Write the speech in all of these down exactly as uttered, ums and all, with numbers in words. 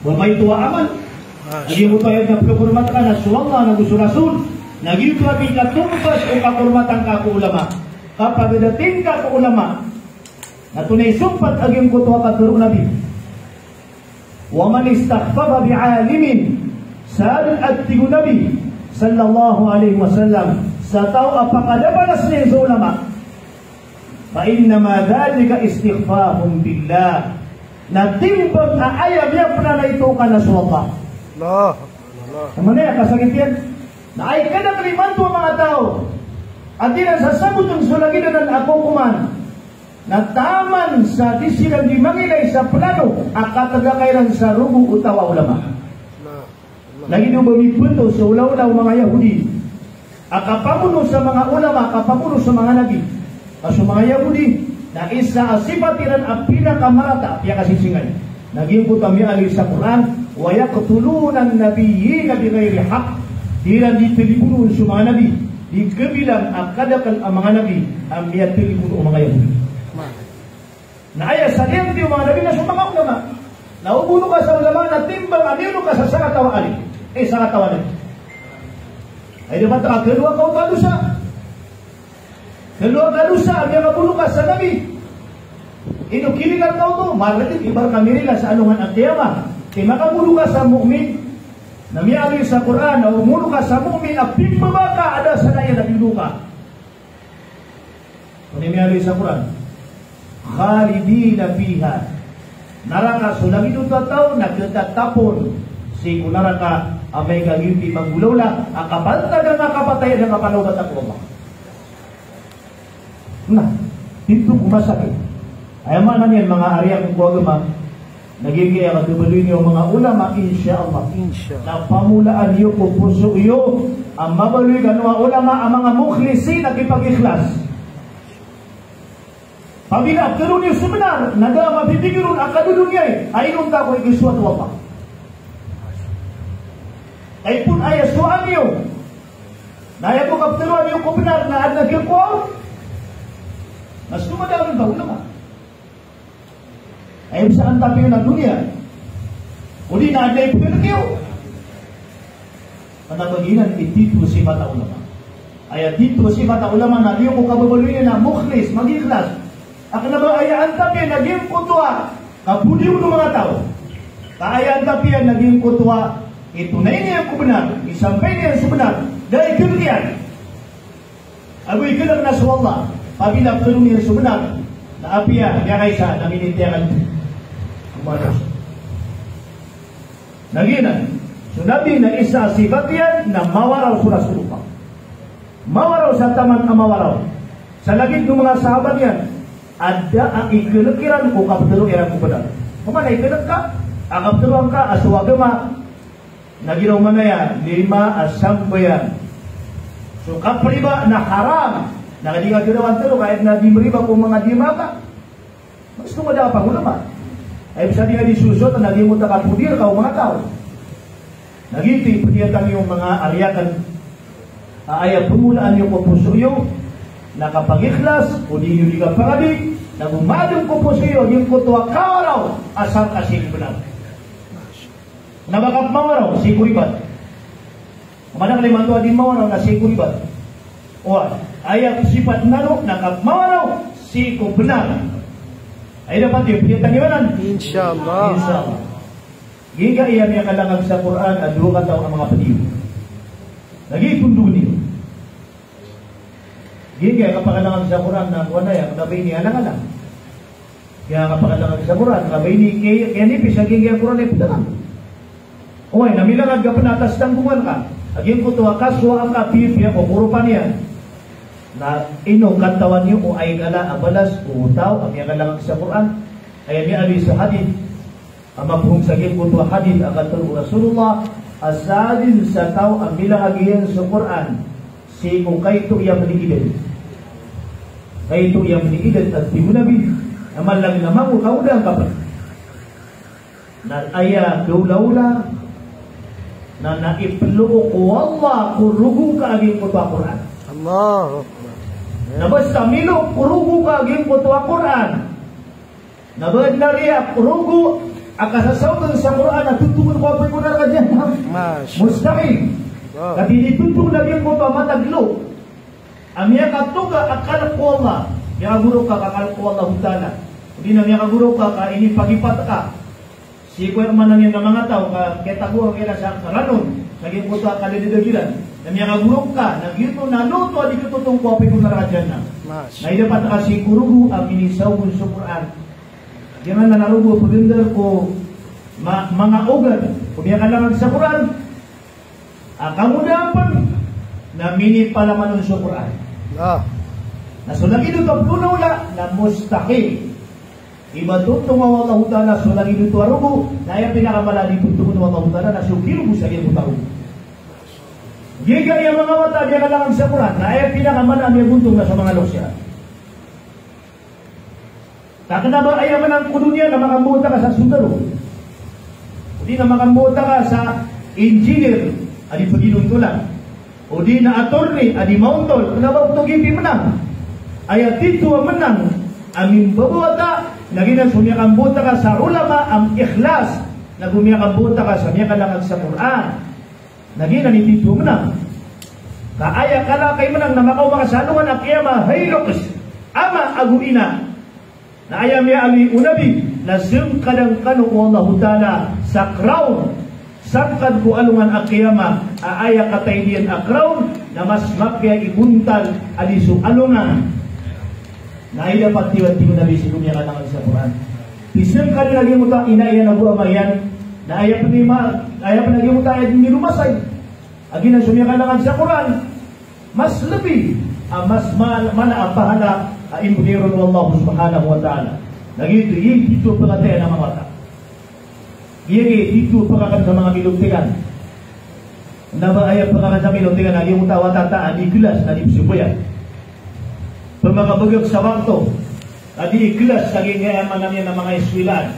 Ba maito a amal. Lagid oto a aya na pkhormatan ka na so Allah nago so Rasul. Lagid oto a di ka tombas o kakormatan ka ko ulama. Kapagadating ka ko ulama. Na tonaa i sompat a giyangkoto a katharo o Nabi. Wa man istakhaffafa bi alimin, sa dn a tig o Nabi sallallahu alaihi wasallam, sa taw a pakadabalas niyan so ulama, fa innama dhalika istikhfafun billah. Na timbang a aya miyapnanaito ka na so Allah. Allah. Allah. Aya maana niyan, kasakit iyan. Na aya kadakl imanto a manga taw a di ran sasabotn so lagid anan a kokoman. Na taman sa di siran di mangilay sa plano a katgaka iran sa rogo o taw a ulama. Lagid o ba mipnto so olaola o manga Yahudi a kapamono sa manga ulama, a kapamono sa manga nabi. Ka so manga Yahudi na isa a sipat iran a pinakamarata a piyakasisingay. Na giyangkoto a miyaaloy sa Qur'an, "Wa yaqtuluna an-nabiyyina bighayri haqq." Di iran di tlibonoon so manga nabi, di kabilang a kadakl a manga nabi a miyatlibono o manga Yahudi. Na aya sa giyangkoto a manga nabi na so manga ulama. Na o bono ka sa ulama na timbang a miyabono ka sa sakataw a alim, eh, sakataw a nabi. Ay, dapat ka kalowa ka o kadosa. Kalowa ka dosa a miyakabono ka sa nabi. Ino kilingan ka oto, margn ibarat ka mirila sa alongan a qiyamah. Ti makabono ka sa mu'min. Na miyaaloy sa Qur'an, na o bono ka sa mu'min a pimbaba ka a da sa laya na binono ka. Ino miyaaloy sa Qur'an? Khalidina fiha. Naraka so lagid oto a taw na khatatap on sii ko naraka, amay ka giyoto i manggolawla a kapantagan a kapatay a da kapanaobatan ko Allah. Na, ito ko masakit. Aya maana niyan, manga ari akn ko agama, na giya a kababaloy niyo manga ulama, insha Allah. Insha Allah. Na pamolaan iyo ko poso iyo a mabaloy kano a ulama a manga mukhlisin a kipag-ikhlas. Apabila ptharoon iyo so bnar, na da a mapipikir on a kadodoniyai, a inonta ko ikisoat o Allah. Ay pn aya sowaan iyo na aya bo kaptharoon iyo ko bnar na adn a giya kowa on. Na so madakl a ulama. Ay bisa antap iyo na doniya. O di na adn a ipkhan'g iyo. Kna ba giyanan i tito a sipat a ulama. Aya tito a sipat a ulama na di iyo ko kababaloy na mukhlis, mag-ikhlas. A kna ba aya antap iyan na giyangkoto a kapodiyon o manga taw. Ka aya antap iyan na giyangkoto a itonay niyan ko bnar, isampay niyan so bnar, da ikhan'g iyan. Ago ikhan'g na so Allah, apabila ptharoon iyan so bnar, na apiya miyakaisa na minitiyakan. Kumaros. Na giyanan, so Nabi na isa a sipat iyan na mawaraw so Rasulullah. Mawaraw sa taman a mawaraw. Sa lagid o manga sahabat iyan, a da a ikhan'g iran ko kaptharo iran ko bnar. Koman a ikhan'g ka a kaptharoan ka a so agama na giraw man aya lima a sambayang. So kapriba na haram. Na ka di nga girawan tharo ka aya na di mriba ko manga dima ka. Mas tumada a pangulama. Ay bisa di nga di sosoat na di mo ta kapodir ka o manga taw. Na giyoto i pniyatan iyo manga ari akn a aya pmolaan iyo ko poso iyo na kapag-ikhlas, o di iyo di kapangadi, na go madn ko poso iyo a giyangkoto a kawaraw a sarka sii ko bnar. Na ba ka pmawaraw sii ko ribat. Madakl imanto a di mawaraw na sii ko ribat. Oway, aya sipat nano na kapmawaraw sii ko bnar. Aya dapat iyo piyataniwanan. Insha Allah. Insha Allah. Giyangkaya miyakalangag sa Qur'an a dowa kataw a manga pd iyo. Lagid i pondog niyo. Giyangkaya kapakalangan sa Qur'an na kowan aya, kna ba ini alang-alang. Giyangkaya kapakalangan sa Qur'an, kna ba ini kay, kay nipis a giyangkaya Qur'an a ipd ka. Oway, na milangag ka pn a tas tanggongan ka. A giyangkoto a kasowaan ka, pipiya ko koropan iyan. Na ino katawan iyo o aya kala a balas o taw a miyakalangag sa Qur'an. Aya miyaaloy sa hadith. A maphom sa giyangkoto a hadith a katharo o Rasulullah, a sadn sa taw a milangag iyan so Qur'an sii ko kaito iyan miniidan. Kaito iyan miniidan a tig o Nabi, na malang na mangokaoda ka pn. Na aya kawlawla, na na iplook o Allah ko rogo ka a giyangkoto a Qur'an. Allahu Akbar. Na basta milook ko rogo ka a giyangkoto a Qur'an. Na ba adn a riya a rogo a kasasaotn sa Qur'an a toto Mustaqim. Ka di titho na giyangkoto a matag lo a miyakatoga a kalk o Allah. Miyakagorok ka ka kalk o Allahu Ta'ala. Odi na miyakagorok ka ka inipagipat ka sii ko aya maana niyan na manga taw ka kiyatago ka kila sa ranon sa giyangkoto a kaladadag iran. Na miyakagorok ka na giyoto na loto a di katotong ko apoy ko naraka Jahannam. Na idapat ka sii ko rogo a minisaob on so Qur'an. Giyanan na rogo a pagandar ko ma-, manga ogat ko miyakalangag sa Qur'an. A kamodapan na minipalaman on so Qur'an. Na so lagid oto a polonaola na mustaqim. Imatotong o Allahu Ta'ala so lagid oto a rogo, na aya pinakamala a di bontong o Allahu Ta'ala na so kirogo sa giyangkoto a rogo. Giya i manga wata a miyakalangag sa Qur'an, na aya pinakamala a miyabontong na so manga loks iran. Ka kna ba aya maana ko doniya na makambawata ka sa sundaro. Odi na makambawata ka sa engineer a di paginontolan. Odi na attorney a di maontol. Kna ba oto giya i menang. Aya titho a menang a mimbabawata na giyanan so miyakambawata ka sa ulama a ikhlas. Na go miyakambawata ka sa miyakalangag sa Qur'an. Na giyanan i titho a menang. Ka aya kala a kaimenang na makaoma ka sa alongan a qiyamah a hay loks, ama ago ina. Na aya miyaaloy o Nabi na sengkadan kano o Allahu Ta'ala sa crown. Sangkad ko alongan a qiyamah a aya katay niyan a crown na mas mapiya i bontal a di so alongan. Na aya patiwatiw o Nabi sii ko miyakalangag sa Qur'an. Pisengkadan a giyangkoto a ina iyan ago ama iyan. Na aya pen i ma-, aya pen a giyangkoto a aya di niromasay a giyanan so miyakalangag sa Qur'an. Mas lebi a mas ma-, mala a pahala a imbgay ron o Allah subhanahu wa ta'ala. Na giyoto i titho a pekataya a manga wata. Giya i titho a pekakan sa manga milontikan. Na ba aya pekakan sa milontikan a giyangkoto a wata ta a di kelas na di pesoboyan. Pemakabegek sa wakto a di kelas sa giyangkaya maana niyan a manga iskulaan.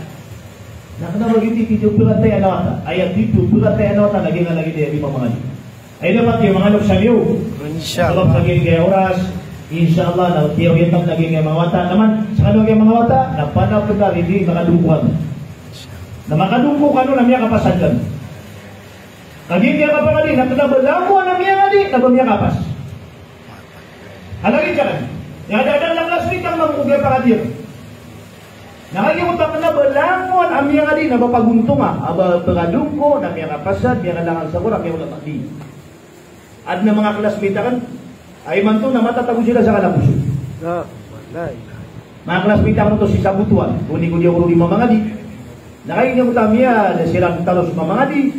Na kena ba giyoto i titho a pekataya a wata. Aya titho a pekataya a wata na giyangkaya lagid iyan a di mamangadi. Ay dapat iyan manga loks a liyo. Insha Allah. Sabap sa giyangkaya oras, insha Allah, na tiyaw iyan na giyangkaya manga wata. Taman, sa kano giyangkaya manga wata, na panapenar i di makadongko kano. Na makadongko kano na miyakapasad kano. Ka giyangkaya kapangadi, na kena ba langowan a miyangadi, na ba miyakapas. Halagid ka kan. Aya da, da, da, classmate ang mambo ko giyangkaya pangadi. Na kagiya oto a kena ba langowan a miyangadi na ba pagontonga, a ba pekadongko, na miyakapasad, miyakalangan sa Qur'an, miyakaulama di. Aden a manga classmate aken a imanto na matatago siran sa kalabosan. Manga classmate aken oto si Sabotuan, ko di ko di ako di mamangadi. Na kagiya oto a miyada siran talo so mamangadi,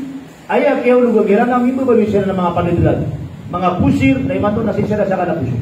aya kiyaologan iran na mimbabaloy siran a manga pandedelan, manga posir, na imanto na sii siran sa kalabosan.